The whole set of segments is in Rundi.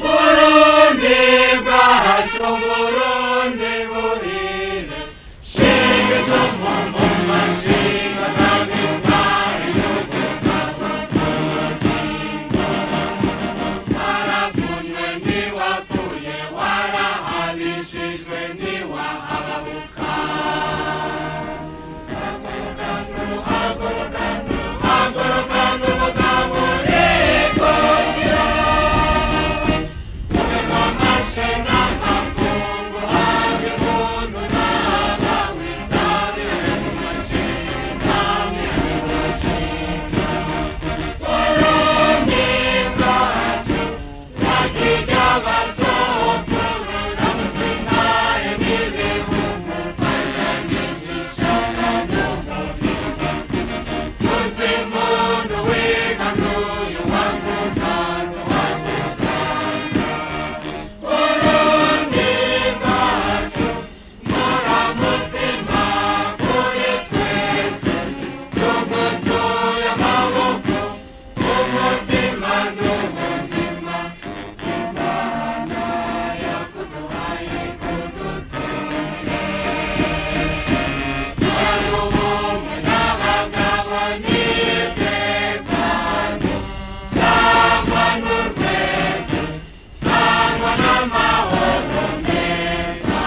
Burundi bwacu, Burundi buhire, shinga icumu mu mashinga kandi ntari waravunywe ntiwapfuye, warahabishijwe ntiwahababuka. Haguruka n'umugabo urikundira, Tuzimundu wiganzuye wakuganza wakuganza Burundi bwacu, mutima kuri twese, tugutuye amaboko, umutima n'ubuzima, Imana yakuduhaye kudutunire. Ubumwe n'abagabo n'itekano, sangwa n'urweze, sangwa n'amahoro meza.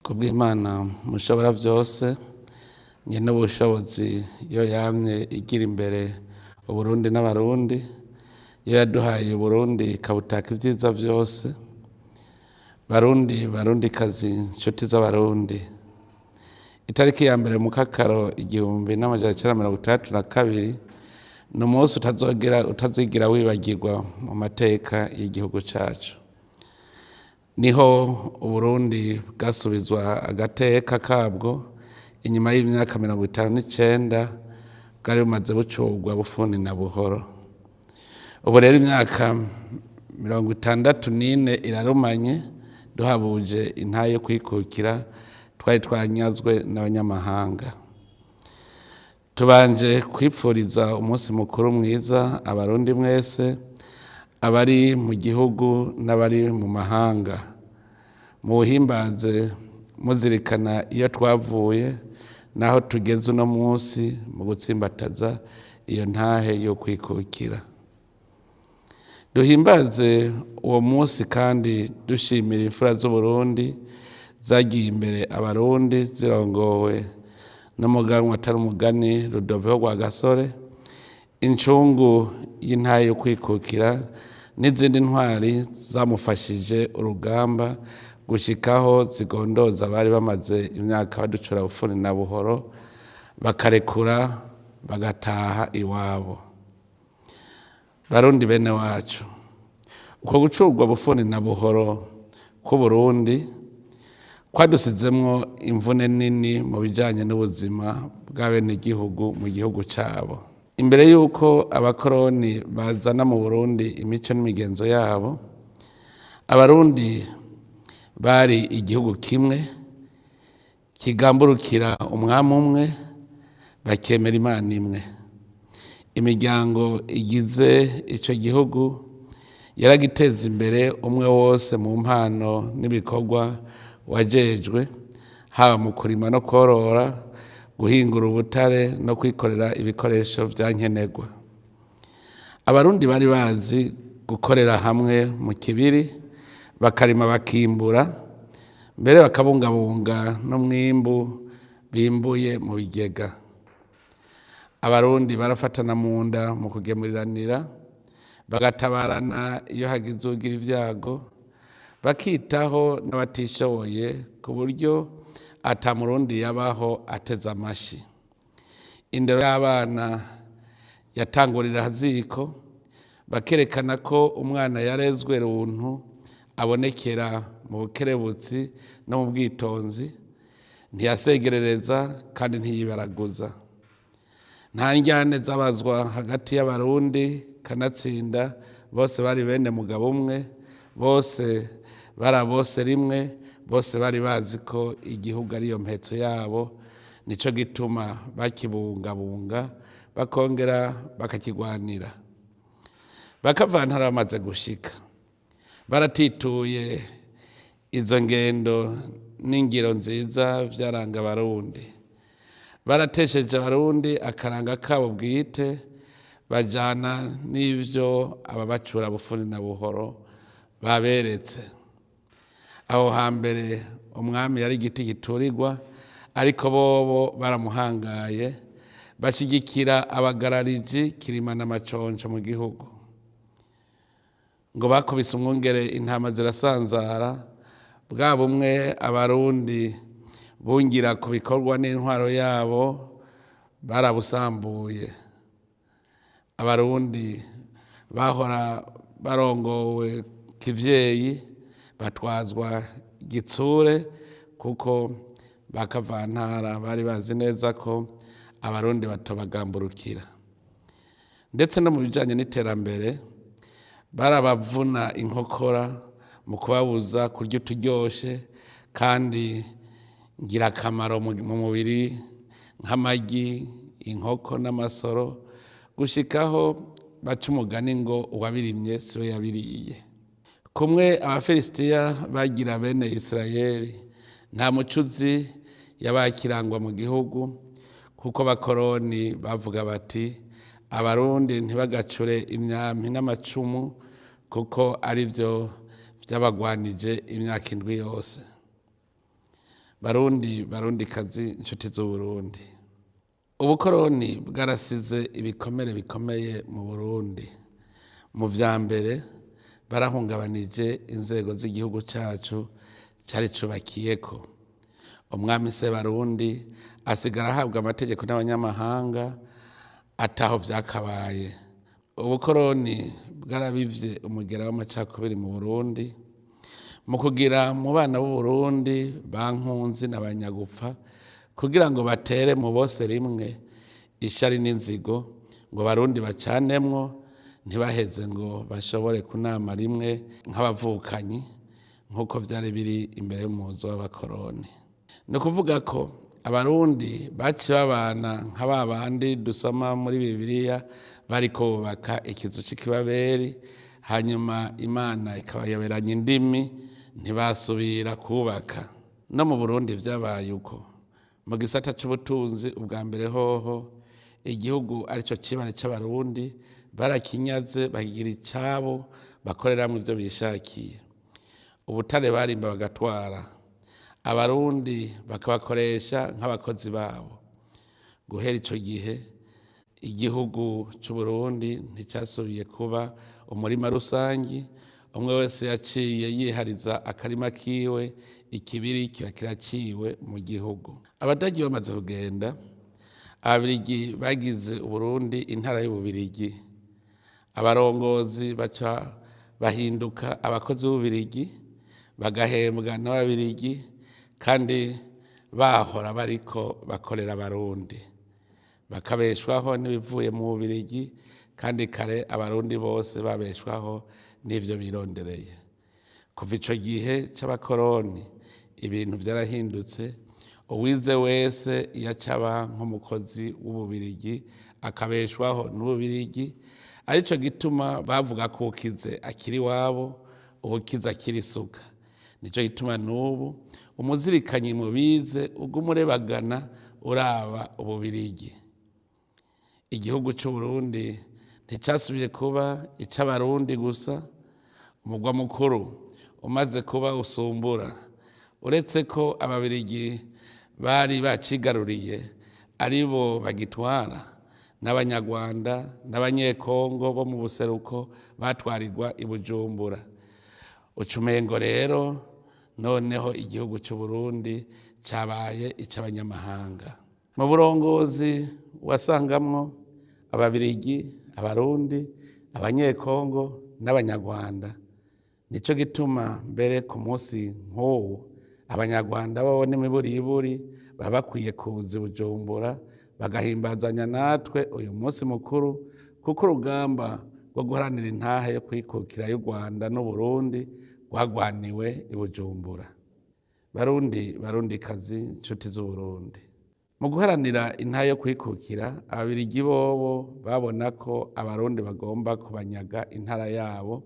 Kubw'Imana mushobora byose, nye n'ubushobozi, yo yamye igira imbere Uburundi n'Abarundi, iyo yaduhaye Uburundi ikabutaka ibyiza byose. Barundi, Barundi kazi, inshuti z'Abarundi, itariki ya 1 Mukakaro 1962 ni umunsi utazogera utazigira wibagirwa mu mateka y'igihugu cyacu. Niho Uburundi bwasubizwa agateka kabwo inyuma y'imyaka 59 bwari bumaze bucurwa bufuni na buhoro. Ubu rero imyaka 64 irarumanye duhabuje intahe yo kwikukira twari twaranyazwe n'abanyamahanga. Tubanje kwipfuriza umunsi mukuru mwiza Abarundi mwese, abari mu gihugu n'abari mu mahanga. Muwuhimbaze muzirikana iyo twavuye n'aho tugeze uno munsi mu gutsimbataza iyo ntahe yo kwikukira. Duhimbaze uwo munsi kandi dushimira imfura z'Uburundi zagiye imbere Abarundi, zirongowe n'umuganwa atari umugani Rudoviko Rwagasore, incungu y'intahe yo kwikukira, n'izindi ntwari zamufashije urugamba gushikaho zigondoza abari bamaze imyaka baducura bufuni na buhoro, bakarekura bagataha iwabo. Barundi bene wacu, uko gucurwa bufuni na buhoro k'Uburundi kwadusizemwo imvune nini mu bijanye n'ubuzima bw'abenegihugu mu gihugu cabo. Imbere y'uko abakoroni bazana mu Burundi imico n'imigenzo yabo, Abarundi bari igihugu kimwe kigamburukira umwami umwe, bakemera Imana imwe. Imiryango igize ico gihugu yaragiteza imbere, umwe wose mu mpano n'ibikorwa wajejwe, haba mu kurima no korora, guhingura ubutare no kwikorera ibikoresho vya nkenerwa. Abarundi bari bazi gukorera hamwe mu kibiri, bakarima, bakimbura, mbere bakabungabunga n'umwimbu bimbuye mu bigega. Abarundi barafatana mu nda mu kugemuriranira, bagatabarana iyo hagize ugira ibyago, bakitaho n'abatishoboye, ku buryo ata Murundi yabaho ateze amashi. Indero y'abana yatangurira haziko, bakerekana ko umwana yarezwe runtu abonekera mu bukerebutsi no mu bwitonzi, ntiyasegerereza kandi ntiyibaraguza. Nta njyane zabazwa hagati y'Abarundi, kanatsinda bose bari bene mugabo umwe, bose Bari bose rimwe, bose bari bazi ko igihugu ariyo mpetso yabo. Nico gituma bakibungabunga, bakongera bakakigwanira. Bakavantara bamaze gushika, baratituye izo ngendo n'ingiro nziza vyaranga Abarundi. Baratesheje Abarundi akaranga kabo bwite, bajana n'ivyo ababacura bufuni na buhoro baberetse. Aho hambere umwami yari igiti giturirwa, ariko bobo baramuhangaye, bashyigikira abagarariji Kirima na Maconco mu gihugu. Ngo bakubise umwungere intama zirasanzara. Bwa bumwe Abarundi bungira ku bikorwa n'intwaro yabo barabusambuye. Abarundi bahora barongowe kivyeyi batwazwa gitsure, kuko bakavantara bari bazi neza ko Abarundi batobagamburukira. Ndetse no mu bijanye n'iterambere barabavuna inkokora mu kubabuza kurya uturyoshe kandi ngirakamaro mu mubiri, nk'amagi, inkoko n'amasoro, gushikaho baca umugani ngo uwabirimye siwe yabiriye. Kumwe Abafilisitiya bagira bene Isirayeli, nta mucuzi yabakirangwa mu gihugu, kuko abakoroni bavuga bati: "Abarundi ntibagacure imyampi n'amacumu, kuko ari byo byabagwanije imyaka 7 yose." Barundi, Barundikazi, inshuti z'Uburundi, ubukoroni bwarasize ibikomere bikomeye mu Burundi. Mu vya mbere, barahungabanije inzego z'igihugu cacu cari cubakiyeko. Umwami Sebarundi asigara ahabwa amategeko n'abanyamahanga ataho vyakabaye. Ubukoroni bwarabivye umugera w'amacakubiri mu Burundi, mu kugira mu bana b'Uburundi bankunzi n'abanyagupfa, kugira ngo batere mu bose rimwe ishari n'inzigo, ngo Barundi bacanemwo, ntibaheze ngo bashobore kunama rimwe nk'abavukanyi, nk'uko vyari biri imbere y'umuzo w'abakoroni. Ni ukuvuga ko Abarundi baciye babana nka ba bandi dusoma muri Bibiliya bariko bubaka ikizu c'ikibaberi, hanyuma Imana ikabayoberanya indimi, ntibasubira kubaka. No mu Burundi vyabaye uko. Mu gisata c'ubutunzi, ubwa mbere hoho igihugu arico cibare c'Abarundi barakinyaze, bakigira icabo bakoreramwo ivyo bishakiye. Ubutare barimba bagatwara, Abarundi bakabakoresha nk'abakozi babo. Guhera ico gihe igihugu c'Uburundi nticyasubiye kuba umurima rusangi. Umwe wese yaciye yihariza akarima kiwe, ikibiri kiba kiraciwe mu gihugu. Abadagi bamaze kugenda, Ababirigi bagize Uburundi intara y'Ububirigi. Abarongozi baca bahinduka abakozi b'Ububirigi, bagahembwa n'Ababirigi, kandi bahora bariko bakorera Abarundi, bakabeshwaho n'ibivuye mu Bubirigi, kandi kare Abarundi bose babeshwaho n'ivyo birondereye. Kuva ico gihe c'abakoroni ibintu vyarahindutse. Uwize wese yacaba nk'umukozi w'Ububirigi, akabeshwaho n'Ububirigi. Arico gituma bavuga ko ukize akiri iwabo, uwukize akiri isuka. Nico gituma n'ubu umuzirikanyi mubize uguma urebagana uraba Ububirigi. Igihugu c'Uburundi nticyasubiye kuba ic'Abarundi gusa. Umugwa mukuru umaze kuba usumbura, uretse ko Ababirigi bari bacigaruriye aribo bagitwara, n'Abanyarwanda n'Abanyekongo bo mu buseruko batwarirwa i Bujumbura. Ucumengo rero noneho igihugu c'Uburundi cabaye ic'abanyamahanga. Mu burongozi wasangamwo Ababirigi, Abarundi, Abanyekongo n'Abanyarwanda. Nico gituma mbere ku munsi nk'uwu Abanyarwanda bo n'imiburiburi baba bakwiye kuza i Bujumbura bagahimbazanya natwe uyu munsi mukuru, kuko urugamba rwo guharanira intahe yo kwikukira y'u Rwanda n'Uburundi rwagwaniwe i Bujumbura. Barundi, Barundikazi, nshuti z'Uburundi, mu guharanira intara yo kwikukira, Ababirigi bobo babona ko Abarundi bagomba kubanyaga intara yabo,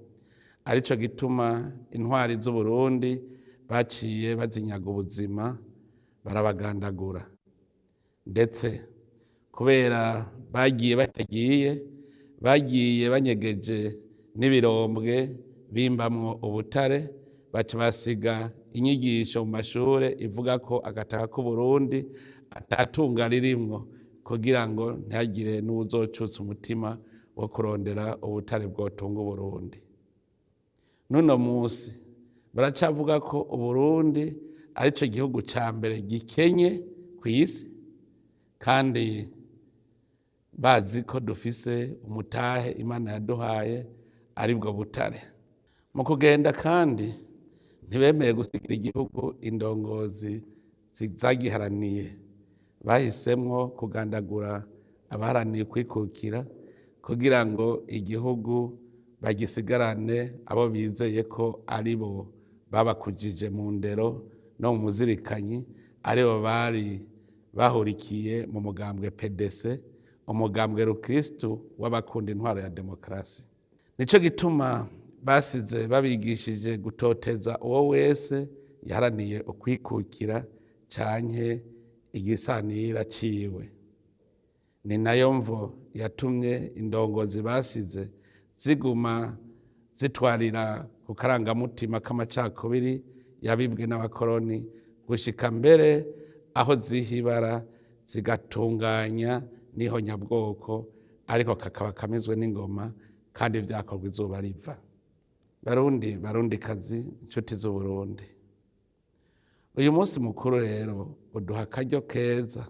arico gituma intwari z'Uburundi baciye bazinyaga ubuzima, barabagandagura. Ndetse kubera bagiye batagiye, bagiye banyegeje n'ibirombwe bimbamwo ubutare, baca basiga inyigisho mu mashure ivuga ko agataka k'Uburundi atatunga ririmwo, kugira ngo ntihagire n'uwuzocutsa umutima wo kurondera ubutare bwotunga Uburundi. N'uno munsi baracavuga ko Uburundi arico gihugu ca mbere gikenye kw'isi, kandi bazi ko dufise umutahe Imana yaduhaye, aribwo butare. Mu kugenda kandi ntibemeye gusigira igihugu indongozi zagiharaniye. Bahisemwo kugandagura abaharaniye kwikukira kugira ngo igihugu bagisigarane abo bizeye ko ari bo babakujije mu ndero no mu muzirikanyi, aribo bari bahurikiye mu mugambwe PDC, umugambwe rukristu w'abakunda intwaro ya demokarasi. Nico gituma basize babigishije gutoteza uwo wese yaharaniye ukwikukira canke igisanira ciwe. Ni nayo mvo yatumye indongozi basize ziguma zitwarira ku karangamutima k'amacakubiri yabibwe n'abakoroni, gushika mbere aho zihibara zigatunganya n'ihonyabwoko, ariko kakaba kamizwe n'ingoma kandi vyakorwa izuba riva. Barundi, Barundikazi, inshuti z'Uburundi, uyu munsi mukuru rero uduha akaryo keza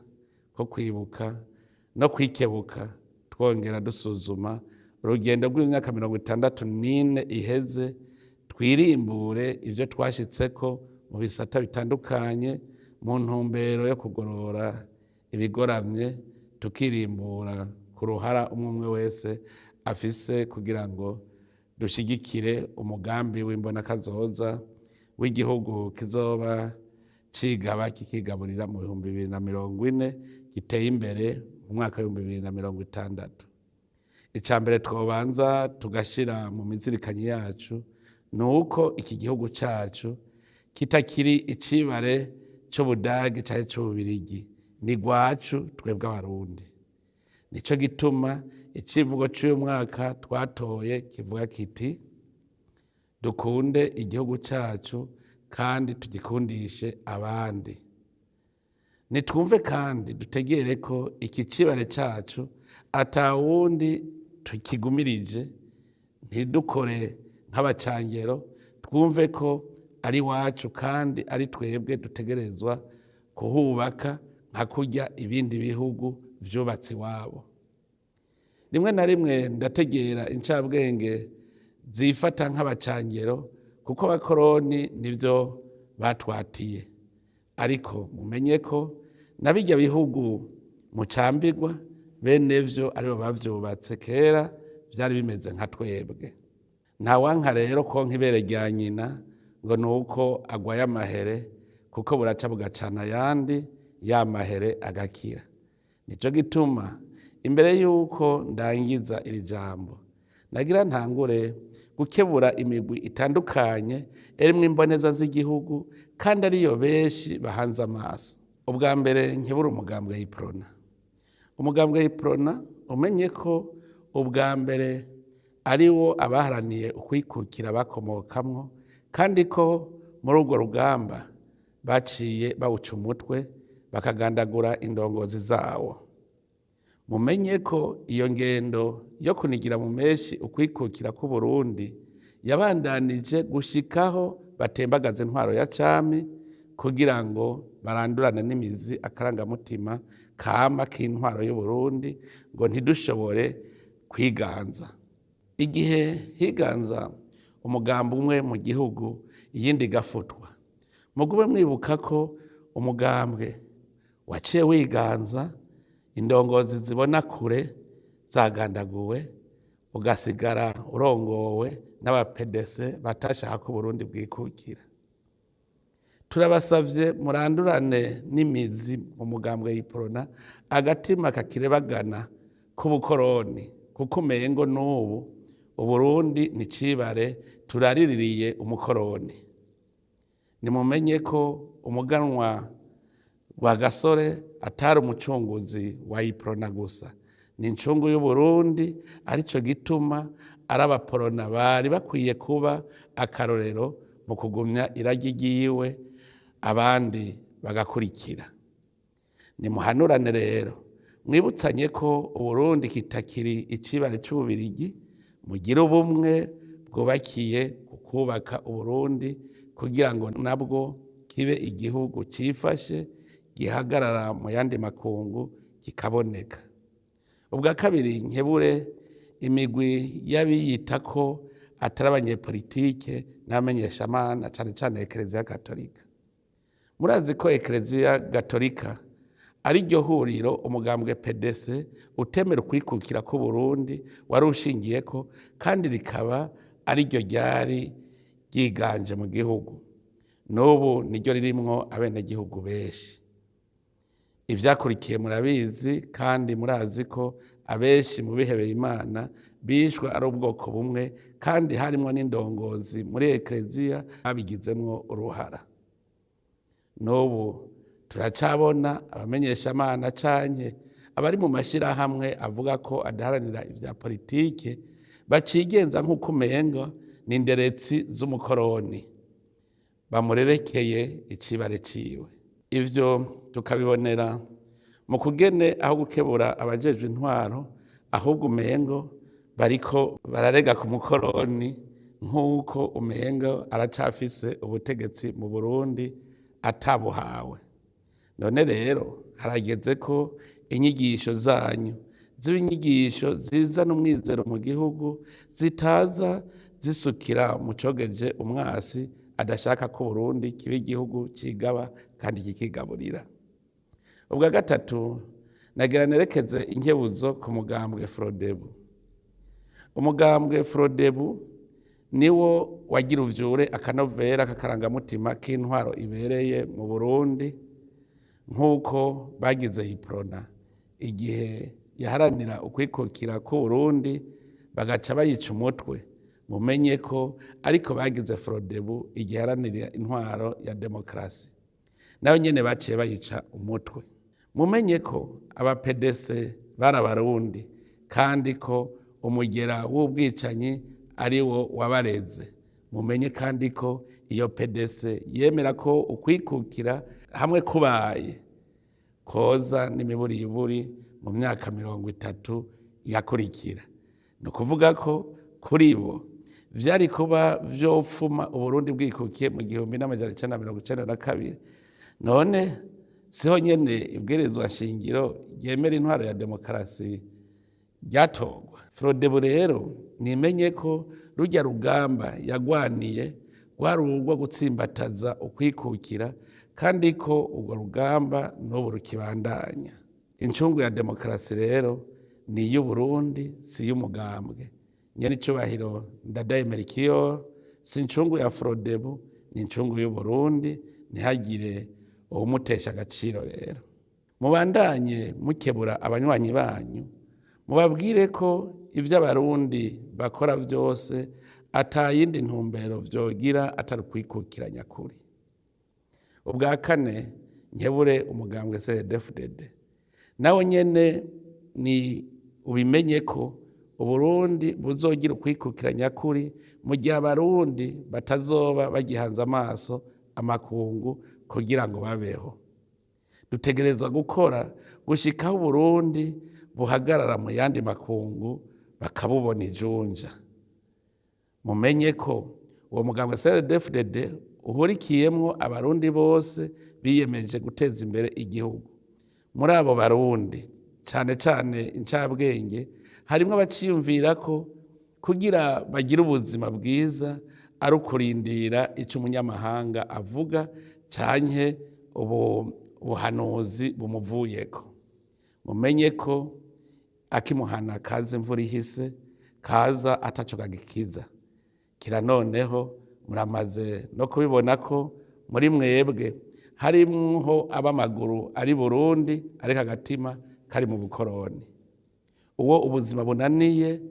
ko kwibuka no kwikebuka, twongera dusuzuma urugendo rw'imyaka 64 iheze, twirimbure ivyo twashitseko mu bisata bitandukanye mu ntumbero yo kugorora ibigoramye, tukirimbura ku ruhara umwe umwe wese afise kugira ngo dushigikire umugambi w'imbonakazoza w'igihugu kizoba cigaba kikigaburira mu 2040, giteye imbere mu mwaka w'2060. Icya mbere twobanza tugashyira mu mizirikanyi yacu ni uko iki gihugu cyacu kitakiri icibare c'Ubudagi canke c'Ububirigi, ni rwacu twebwe Abarundi. Nico gituma icivugo c'uyu mwaka twatoye kivuga kiti: "Dukunde igihugu cyacu kandi tugikundishe abandi." Nitwumve kandi dutegere ko iki cibare cyacu atawundi tukigumirije. Ntidukore nk'abacangero, twumve ko ari iwacu kandi ari twebwe dutegerezwa kuhubaka nka kurya ibindi bihugu vyubatse iwabo. Rimwe na rimwe ndategera incabwenge zifata nk'abacangero, kuko abakoroni nivyo batwatiye, ariko mumenye ko na birya bihugu mucambirwa bene vyo aribo bavyubatse kera vyari bimeze nka twebwe. Ntawanka rero konka ibere rya nyina ngo ni uko agwaye amahere, kuko buraca bugacana ayandi, ya mahere agakira. Nico gituma imbere y'uko ndangiza iri jambo nagira ntangure gukebura imigwi itandukanye irimwo imboneza z'igihugu, kandi ariyo benshi bahanze amaso. Ubwa mbere nkebura umugambwe y'Iprona. Umugambwe y'Iprona, umenye ko ubwa mbere ari wo abaharaniye ukwikukira bakomokamwo, kandi ko muri urwo rugamba baciye bawuca umutwe, bakagandagura indongozi zawo. Mumenye ko iyo ngendo yo kunigira mu menshi ukwikukira k'Uburundi yabandanije gushikaho batembagaza intwaro ya cami, kugira ngo barandurane n'imizi akarangamutima kama k'intwaro y'Uburundi, ngo ntidushobore kwiganza. Igihe higanza umugambi umwe mu gihugu, iyindi igafutwa, mugume mwibuka ko umugambwe waciye wiganza, indongozi zibona kure zagandaguwe. Ugasigara urongowe n'abapedese batashaka ko Uburundi bwikukira. Turabasavye murandurane n'imizi mu mugambwe Yiprona agatima kakirebagana k'ubukoroni, kuko umengo n'ubu Uburundi ni cibare turariririye umukoroni. Nimumenye ko umuganwa Rwagasore atari umucunguzi wa Iprona gusa, ni incungu y'Uburundi, arico gituma ari abaporona bari bakwiye kuba akarorero mu kugumya iragi ryiwe, abandi bagakurikira. Nimuhanurane rero, mwibutsanye ko Uburundi kitakiri icibare c'Ububirigi, mugire ubumwe bwubakiye ku kubaka Uburundi kugira ngo nabwo kibe igihugu cifashe, gihagarara mu yandi makungu, kikaboneka. Ubwa kabiri, nkebure imigwi y'abiyita ko atari abanyepolitike n'abamenyeshamana, cane cane Ekereziya Gatolika. Murazi ko Ekereziya Gatolika ari ryo huriro umugambwe PDC utemera ukwikukira k'Uburundi wari ushingiyeko, kandi rikaba ari ryo ryari ryiganje mu gihugu. N'ubu niryo ririmwo abenegihugu benshi. Ivyakurikiye murabizi, kandi murazi ko abenshi mu bihebeye Imana bishwe ari ubwoko bumwe, kandi harimwo n'indongozi muri ekereziya babigizemwo uruhara. N'ubu turacabona abamenyeshamana canke abari mu mashyirahamwe avuga ko adaharanira ivya politike bacigenza nk'uko umenga ni inderetsi z'umukoroni bamurerekeye icibare ciwe. Ivyo tukabibonera mu kugene aho gukebura abajejwe intwaro, ahubwo umengo bariko bararega ku mukoroni, nk'uko umengo aracafise ubutegetsi mu Burundi atabuhawe. None rero harageze ko inyigisho zanyu ziba inyigisho zizana umwizero mu gihugu, zitaza zisukira mu cogeje umwasi adashaka ko Burundi kiba igihugu cigaba kandi kikigaburira. Ubwa gatatu, nagira nerekeze inkebuzo ku mugambwe Frodebu. Umugambwe Frodebu niwo wagira uvyure akanovera k'akarangamutima k'intwaro ibereye mu Burundi, nk'uko bagize Iprona igihe yaharanira ukwikukira k'Uburundi bagaca bayica umutwe. Mumenye ko ariko bagize Frodebu igihe yaharanira intwaro ya demokarasi, nayo nyene baciye bayica umutwe. Mumenye ko aba PDC bari Abarundi, kandi ko umugera w'ubwicanyi ari wo wabareze. Mumenye kandi ko iyo PDC yemera ko ukwikukira hamwe kubaye koza n'imiburiburi mu myaka 30 yakurikira. Ni ukuvuga ko kuri bo vyari kuba vyopfuma Uburundi bwikukiye mu 1992. None siho nyene ibwirizwa shingiro ryemera intwaro ya demokarasi ryatorwa? Frodebu rero nimenye ko rujya rugamba yagwaniye rwari urwo gutsimbataza ukwikukira, kandi ko urwo rugamba n'ubu rukibandanya. Incungu ya demokarasi rero ni iy'Uburundi, si iy'umugambwe. Nyene icubahiro Ndadaye Melchior si incungu ya Frodebu, ni incungu y'Uburundi, ntihagire uwumutesha agaciro. Rero mubandanye mukebura abanywanyi banyu, mubabwire ko ivyo Abarundi bakora vyose ata yindi ntumbero vyogira atari ukwikukira nyakuri. Ubwa kane, nkebure umugambwe CNDD-FDD. Nawo nyene ni ubimenye ko Uburundi buzogira ukwikukira nyakuri mu gihe Abarundi batazoba bagihanze amaso amakungu kugira ngo babeho. Dutegerezwa gukora gushikaho Uburundi buhagarara mu yandi makungu bakabubona ijunja. Mumenye ko uwo mugambwe CNDD-FDD uhurikiyemwo Abarundi bose biyemeje guteza imbere igihugu. Muri abo Barundi, cane cane incabwenge, harimwo abaciyumvira ko kugira bagire ubuzima bwiza ari ukurindira ico umunyamahanga avuga canke ubuhanuzi bumuvuyeko. Mumenye ko akimuhana kaza imvura ihise, Kaza ataco kagikiza. Kira noneho muramaze no kubibona ko muri mwebwe harimwo ab'amaguru ari Burundi ariko agatima kari mu bukoroni. Uwo ubuzima bunaniye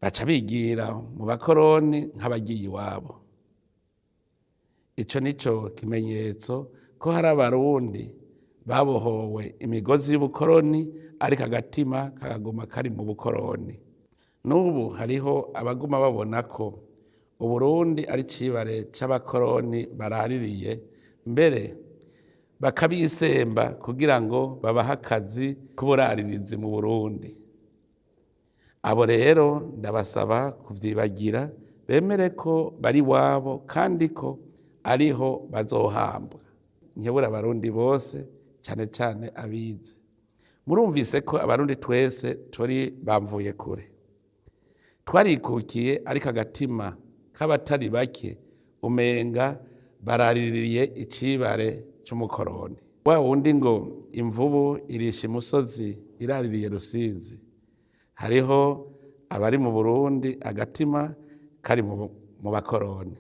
baca bigira mu bakoroni nk'abagiye iwabo. Ico nico kimenyetso ko hari Abarundi babohowe imigozi y'ubukoroni ariko agatima kakaguma kari mu bukoroni. N'ubu hariho abaguma babona ko Uburundi ari icibare c'abakoroni baraririye, mbere bakabisemba kugira ngo babahe akazi k'uburaririzi mu Burundi. Abo rero ndabasaba kuvyibagira, bemere ko bari iwabo kandi ko ariho bazohambwa. Nkebura Abarundi bose, cane cane abize. Murumvise ko Abarundi twese turi bamvuye kure. Twarikukiye, ariko agatima k'abatari bake umenga baraririye icibare c'umukoroni. Wa wundi ngo imvubu irisha imusozi iraririye Rusizi. Hariho abari mu Burundi agatima kari mu bakoroni.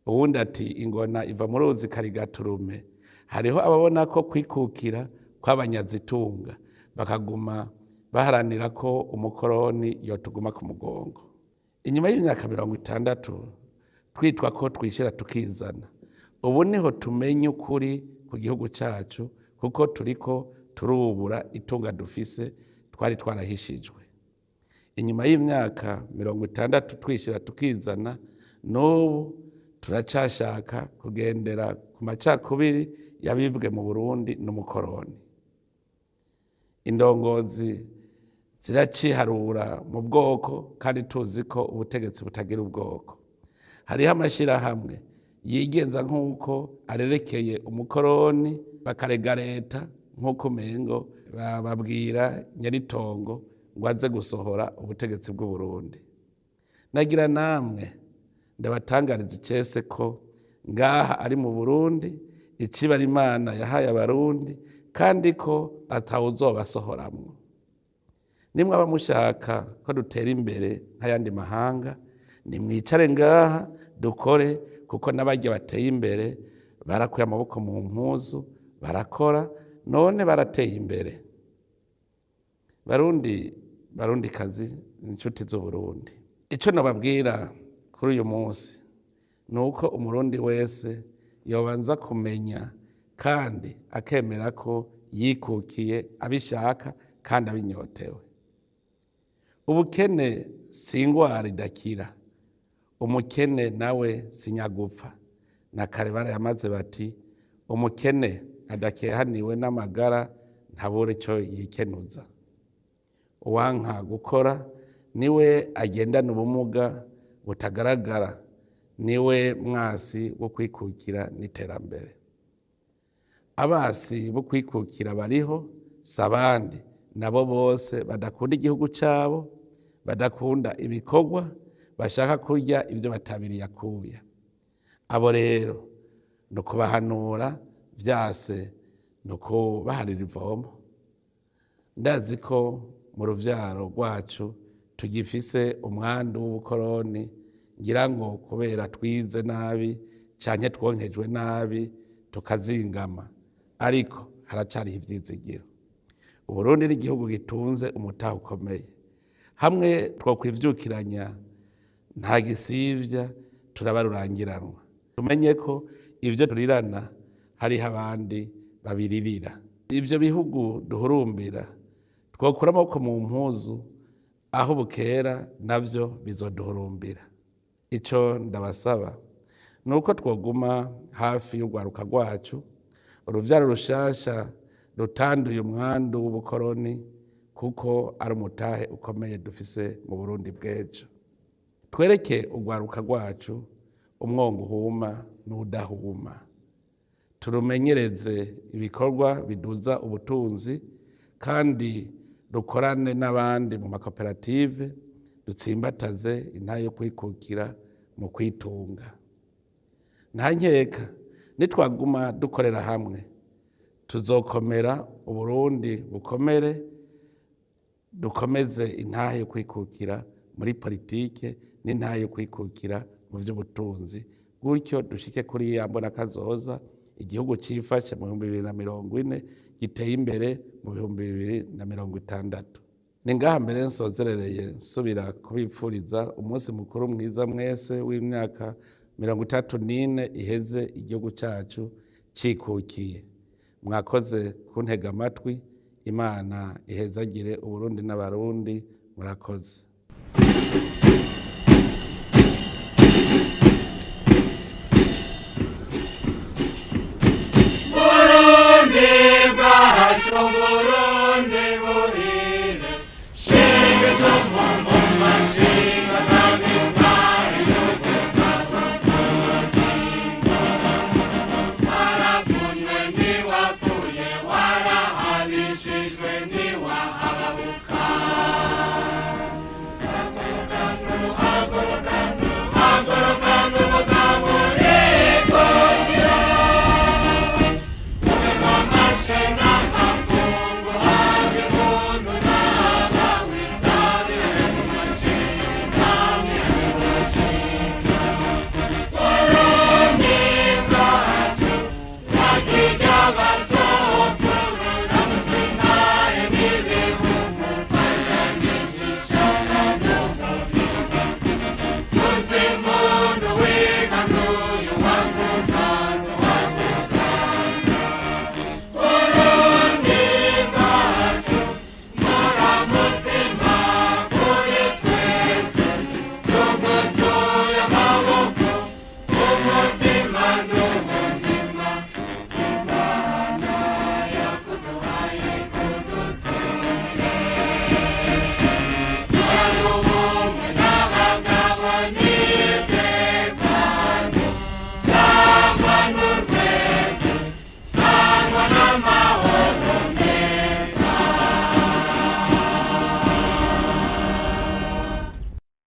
Uwundi ati ingona iva mu ruzi karigaturume. Hariho ababona ko kwikukira kw'abanyazitunga, bakaguma baharanira ko umukoroni yotuguma ku mugongo. Inyuma y'imyaka 60 twitwa ko twishira tukizana, ubu niho tumenya ukuri ku gihugu cacu, kuko turiko turubura itunga dufise twari twarahishijwe. Inyuma y'imyaka 60 twishira tukizana, n'ubu turacashaka kugendera ku macakubiri yabibwe mu Burundi n'umukoroni. Indongozi ziraciharura mu bwoko kandi tuzi ko ubutegetsi butagira ubwoko. Hariho amashirahamwe yigenza nk'uko arerekeye umukoroni, bakarega leta nk'uko umengo bababwira nyaritongo ngo aze gusohora ubutegetsi bw'Uburundi. Nagira namwe ndabatangariza icese ko ngaha ari mu Burundi, icibare Imana yahaye Abarundi, kandi ko atawuzobasohoramwo. Nimwaba mushaka ko dutera imbere nk'ayandi mahanga, nimwicare ngaha dukore, kuko n'abarya bateye imbere barakuye amaboko mu mpuzu barakora, none barateye imbere. Barundi, Barundikazi, inshuti z'Uburundi, ico nobabwira kuri uyu munsi ni uko Umurundi wese yobanza kumenya kandi akemera ko yikukiye abishaka kandi abinyotewe. Ubukene si ingwara idakira, umukene nawe si nyagupfa. Na kare barayamaze bati umukene adakehaniwe n'amagara ntabura ico yikenuza. Uwanka gukora niwe agendana ubumuga butagaragara, niwe mwasi wo kwikukira n'iterambere. Abasi bo kwikukira bariho si abandi, nabo bose badakunda igihugu cabo, badakunda ibikorwa, bashaka kurya ivyo batabiriye akuya. Abo rero ni ukubahanura, vyase ni ukubaharira ivomo. Ndazi ko mu ruvyaro rwacu tugifise umwandu w'ubukoroni, ngira ngo kubera twize nabi canke twonkejwe nabi tukazingama, ariko haracariho ivyizigiro. Uburundi ni igihugu gitunze umutahe ukomeye. Hamwe twokwivyukiranya nta gisivya, turaba rurangiranwa. Tumenye ko ivyo turirana hariho abandi babiririra. Ivyo bihugu duhurumbira twokura amaboko mu mpuzu, aho bukera navyo bizoduhurumbira. Ico ndabasaba ni uko twoguma hafi y'urwaruka rwacu, uruvyaro rushasha rutanduye umwandu w'ubukoroni, kuko ari umutahe ukomeye dufise mu Burundi bw'ejo. Twereke urwaruka rwacu umwongo uhuma n'udahuma, turumenyereze ibikorwa biduza ubutunzi, kandi rukorane n'abandi mu makoperative, dutsimbataze intahe yo kwikukira mu kwitunga. Nta nkeka nitwaguma dukorera hamwe tuzokomera, Uburundi bukomere. Dukomeze intahe yo kwikukira muri politike n'intahe yo kwikukira mu by'ubutunzi, gutyo dushike kuri ya mbona kazoza, igihugu cifashe mu 2040, giteye imbere mu 2060. Ni ngaha mbere nsozerereye, nsubira kubipfuriza umunsi mukuru mwiza mwese w'imyaka 34 iheze igihugu cyacu cikukiye. Mwakoze kuntega amatwi. Imana ihezagire Uburundi n'Abarundi. Murakoze.